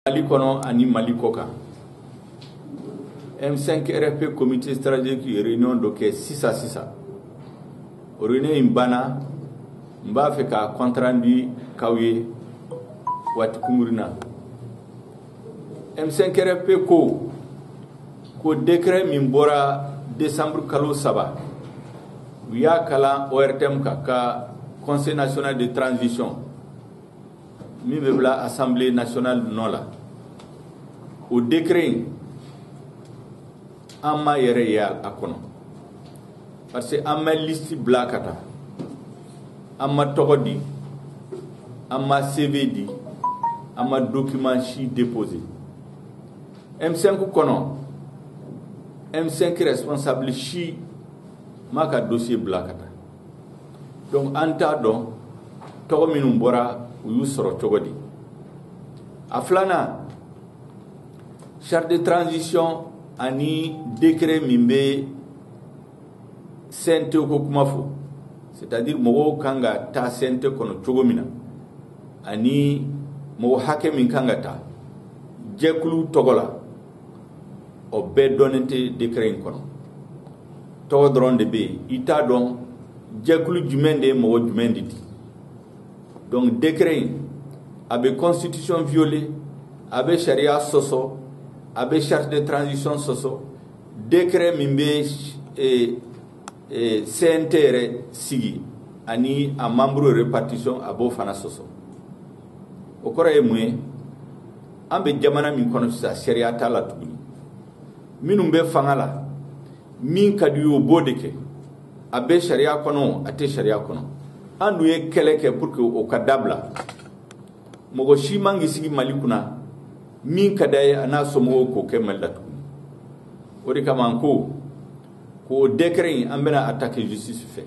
Mali kɔnɔ ani Mali kɔ kan, M5 RFP comité stratégique ye réunion dɔ kɛ sisan sisan. O réunion in banna, n b'a fɛ ka compte rendu k'aw ye waati kunkurunin na. M5 RFP ko décret min bɔra décembre kalo 3, u y'a kalan ORTM kan, ka Conseil national de transition min bɛ bila Assemblée nationale nɔ la, o décret in, an ma yɛrɛ ye a kɔnɔ, parce que an ma liste bila ka taa, an ma tɔgɔ di, an ma CV di, an ma document si déposé. M5 kɔnɔ, M5 responsable si ma ka dossier bila ka taa. Donc an t'a dɔn tɔgɔ minnu bɔra, u y'u sɔrɔ cogo di. A filanan, charte de transition ani décret min bɛ CNT ko kuma fɔ, c'est à dire mɔgɔw kan ka taa CNT kɔnɔ cogo min na, ani mɔgɔ hakɛ min kan ka taa jɛkulu tɔgɔ la, o bɛɛ dɔnnen tɛ décret in kɔnɔ. Tɔgɔ dɔrɔn de bɛ yen, i t'a dɔn jɛkulu jumɛn de ye mɔgɔ jumɛn de di. Donc décret in, a bɛ constitution violer, a bɛ sariya sɔsɔ, a bɛ charte de transition sɔsɔ. Décret min bɛ CNT yɛrɛ sigi ani a membre répartition, a b'o fana sɔsɔ. O kɔrɔ ye mun ye? An bɛ jamana min kɔnɔ sisan, sariya t'a la tuguni. Minnu bɛ fanga la, min ka di u ye, o b'o de kɛ. A bɛ sariya kɔnɔ, a tɛ sariya kɔnɔ. An dun ye kɛlɛ kɛ pour que o ka dabila. Mɔgɔ si man k'i sigi Mali kunna, min ka d'a ye, a n'a somɔgɔw k'o kɛ Mali la tuguni. O de kama an ko k'o décret in, an bɛna attaquer justice fɛ,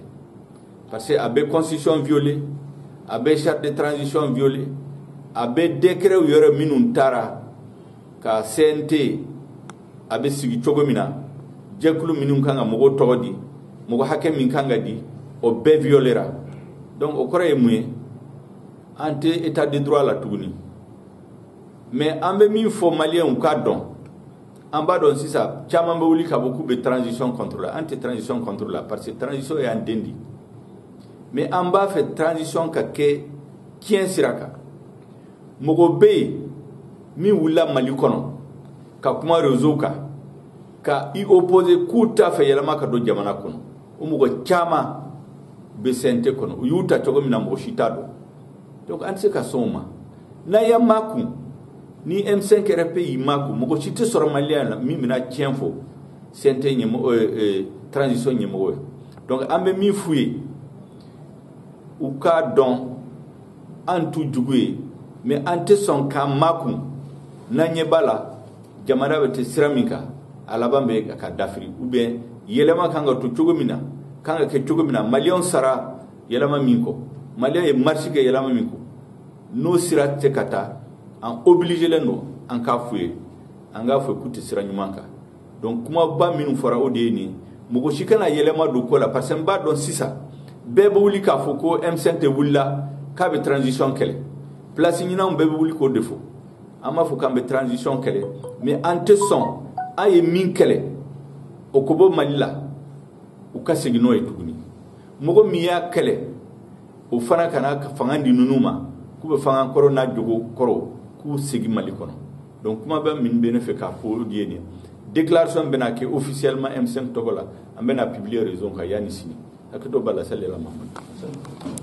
parce que a bɛ constitution violer, a bɛ charte de transition violer, a bɛ décret yɛrɛ minnu taara ka CNT a bɛ sigi cogo min na, jɛkulu minnu kan ka mɔgɔw tɔgɔ di, mɔgɔ hakɛ min kan ka di, o bɛɛ violera. Donc o kɔrɔ ye mun ye? An tɛ état de droit la tuguni. Mais an bɛ min fɔ Maliyɛnw k'a dɔn, an b'a dɔn sisan caman bɛ wuli ka bɔ k'u bɛ transition contre la. An tɛ transition contre la, parce que transition y'an den di, mais an b'a fɛ transition ka kɛ tiɲɛ sira kan. Mɔgɔ bɛ yen min wulila Mali kɔnɔ ka kuma réseau kan ka i opposer k'u t'a fɛ yɛlɛma ka don jamana kɔnɔ, o mɔgɔ caman bɛ CNT kɔnɔ. U y'u ta cogo min na, mɔgɔ si t'a dɔn. Donc an tɛ se ka sɔn o ma. N'an y'an makun, ni M5 RFP y'i makun, mɔgɔ si tɛ sɔrɔ Maliyɛn la min bɛna tiɲɛ fɔ CNT ɲɛmɔgɔ, transition ɲɛmɔgɔ ye. Donc an bɛ min f'u ye, u k'a dɔn an t'u jugu ye, mais an tɛ sɔn k'an makun n'an ɲɛ b'a la jamana bɛ tɛ sira min kan, a laban bɛ ka dafiri, ou bien yɛlɛma kan ka to cogo min na, kan ka kɛ cogo min na. Maliyɛnw sara yɛlɛma min kɔ, Maliyɛn ye marche kɛ yɛlɛma min kɔ, n'o sira tɛ ka taa, an obligé len don an k'a f'u ye, an k'a fɔ k'u tɛ sira ɲuman kan. Donc kumaba minnu fɔra, o de ye nin. Mɔgɔ si kana yɛlɛma don ko la, parce que n b'a dɔn sisan bɛɛ bɛ wuli k'a fɔ ko M5 tɛ wulila k'a bɛ transition kɛlɛ. Place ɲinanw bɛɛ bɛ wuli k'o de fɔ. An b'a fɔ k'an bɛ transition kɛlɛ, mais an tɛ sɔn an ye min kɛlɛ, o ko bɔ Mali la, u ka segin n'o ye tuguni. Mɔgɔ min y'a kɛlɛ, o fana kana fanga di ninnu ma k'u bɛ fanga kɔrɔ n'a jogo kɔrɔ k'u segin Mali kɔnɔ. Donc kuma bɛ min bɛ ne fɛ k'a fɔ, o de ye nin. Déclaration bɛna kɛ officiellement M5 tɔgɔ la, an bɛna publier réseau kan yanni sini. Hakɛto b'a la. Salila Mahamadu.